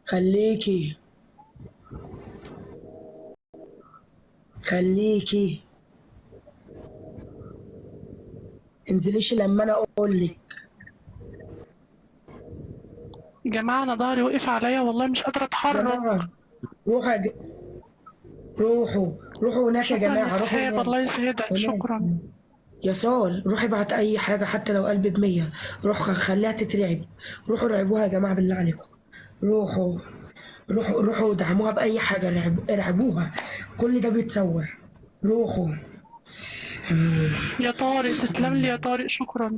خليكي خليكي، انزليش لما انا اقول لك. يا جماعة انا ظهري وقف عليا والله، مش قادرة اتحرك. جماعة روحوا روحوا، روحوا هناك يا شكرا يا جماعة، روحوا سحاب، هناك. الله يسعدك، هناك. شكرا. يا سار روحي ابعت اي حاجة حتى لو قلب ب100، روح خليها تترعب. روحوا رعبوها يا جماعة بالله عليكم، روحوا روحوا روحوا دعموها بأي حاجة، ارعبوها، كل ده بيتصور. روحوا. يا طارق تسلم لي يا طارق، شكرا.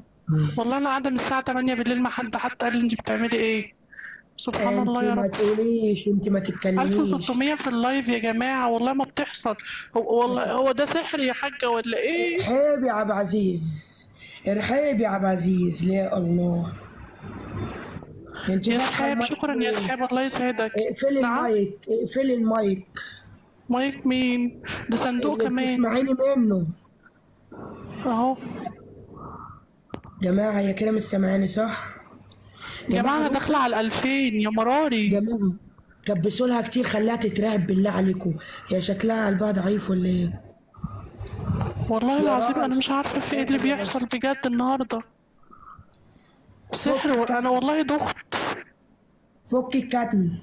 والله انا قاعدة من الساعة 8 بالليل، ما حد حتى قال لي انت بتعملي ايه. سبحان انت الله يا ما رب. تقوليش، انت ما تتكلميش. 1600 في ال live يا جماعة، والله ما بتحصل. هو والله هو ده سحر يا حاجة ولا ايه؟ ارحب يا عبد العزيز، ارحب يا عبد العزيز. يا الله، انت يا فاتحة سحاب المايك شكرا يا ليه؟ سحاب، الله يسعدك. اقفلي نعم؟ المايك، اقفلي المايك. مايك مين؟ ده صندوق اللي كمان. بتسمعيني منه. اهو. جماعة هي كده مش سامعاني صح؟ جماعة جماعة أنا روحوا. داخلة على 2000 يا مراري. جماعة كبسوا لها كتير، خليها تترعب بالله عليكم. يا شكلها قلبها ضعيف ولا ايه؟ والله يا العظيم أنا راش. مش عارفة في ايه اللي ارحب يا بيحصل باشا. بجد النهاردة. سحر، فك الكتم. أنا والله دخت. فك الكتم.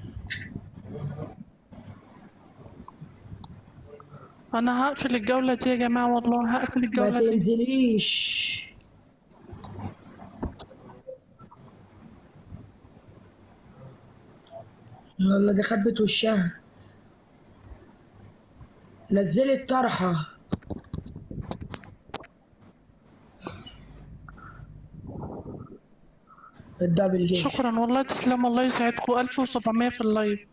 أنا هقفل الجولة دي يا جماعة، والله هقفل ما الجولة دي. تنزليش. يلا دي خبت وشها. نزلي الطرحة. ال double جه. شكرا والله، تسلم، الله يسعدكم. 1700 في ال live.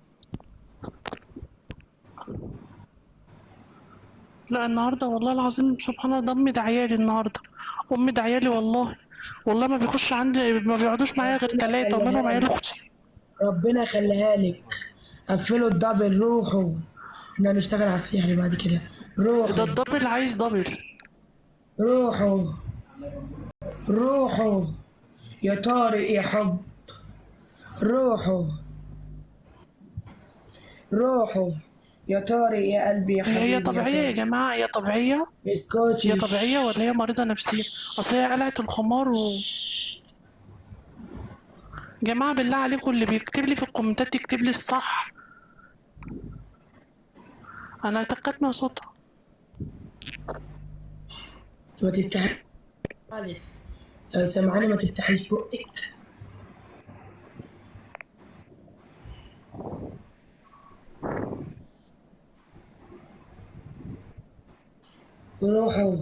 لا النهارده والله العظيم سبحان الله، امي دعيالي النهارده، امي دعيالي والله، والله ما بيخش عندي، ما بيقعدوش معايا غير ربنا 3، ومنهم يخليها عيال لك. اختي. ربنا يخليها لك. قفلوا ال double، روحوا. احنا هنشتغل على السحر بعد كده. روحوا. ده ال double عايز double. روحوا روحوا يا طارق يا حب، روحوا روحوا يا طارق يا قلبي يا هي حبيبي يا طبيعية يا طارق. جماعة، هي طبيعية؟ اسكتي. هي طبيعية ولا هي مريضة نفسية؟ أصل هي قلعت الخمار و جماعة بالله عليكم اللي بيكتب لي في الكومنتات يكتب لي الصح. أنا اتأكدت من صوتها. ما تفتحيش خالص لو سامعاني، ما تفتحيش بقك. روحوا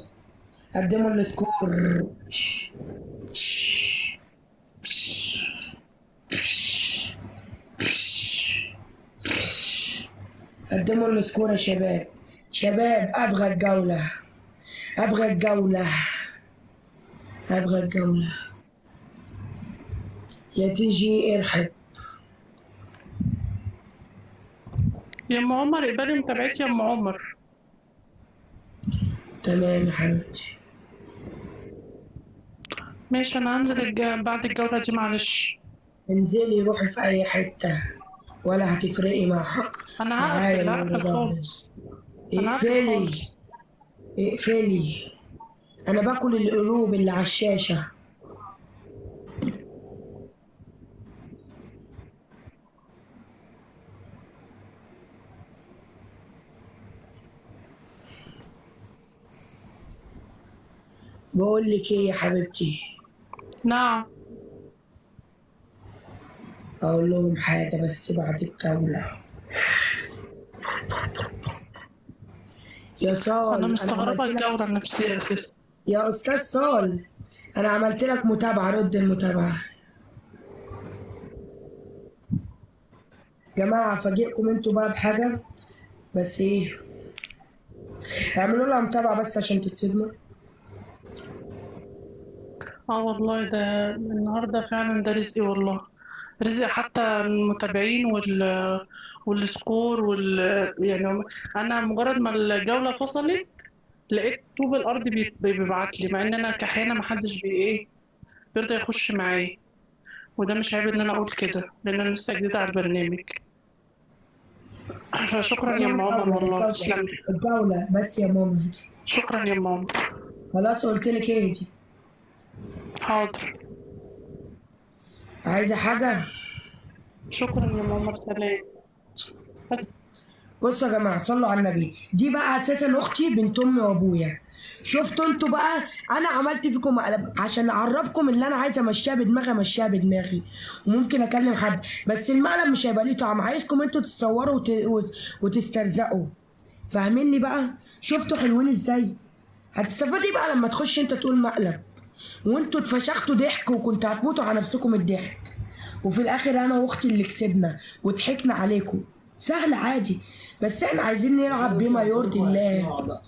قدموا ال score. قدموا ال score يا شباب. شباب ابغى الجولة، ابغى الجولة، ابغى الجولة. يا تيجي ارحب. يا ام عمر اقبلي متابعتي يا ام عمر. تمام يا حبيبتي. ماشي انا هنزل بعد الجولة دي معلش. انزلي روحي في اي حتة ولا هتفرقي مع حق. انا معايا هقفل الموضوع. خالص. انا هقفل اقفلي. خالص. اقفلي. انا باكل القلوب اللي على الشاشة. بقول لك ايه يا حبيبتي؟ نعم. اقول لهم حاجة بس بعد الجولة. يا صال، أنا أنا مستغربة عملت لك الجولة النفسية أساسا. يا أستاذ صال، أنا عملت لك متابعة، رد المتابعة. جماعة أفاجئكم أنتوا بقى بحاجة، بس إيه؟ اعملوا لها متابعة بس عشان تتصدموا. والله ده النهاردة فعلاً ده رزقي والله، رزق حتى المتابعين والسكور أنا مجرد ما الجولة فصلت لقيت طوب الأرض بيبعت لي، مع إن أنا كحيانة ما حدش بيرضى يخش معايا، وده مش عيب إن أنا أقول كده لأن أنا لسه جديدة على البرنامج. فشكرا يا جماعة ام عمر الجولة، والله، الجولة، تسلمي. الجولة بس يا ماما اهدي. شكرا يا ام عمر. خلاص قلت لك اهدي. حاضر. عايزة حاجة؟ شكرا يا ام عمر، سلام. بس. بصوا يا جماعة، صلوا على النبي. دي بقى اساسا اختي بنت امي وابويا. شفتوا انتوا بقى انا عملت فيكم مقلب عشان اعرفكم اللي انا عايزه امشيها بدماغي، امشيها بدماغي، وممكن اكلم حد، بس المقلب مش هيبقى ليه طعم. عايزكم انتوا تتصوروا وتسترزقوا. فاهميني بقى؟ شفتوا حلوين ازاي؟ هتستفاد ايه بقى لما تخش انت تقول مقلب وانتوا اتفشختوا ضحك وكنتوا هتموتوا على نفسكم الضحك، وفي الاخر انا واختي اللي كسبنا وضحكنا عليكم. سهل عادي، بس احنا عايزين نلعب بما يرضي الله.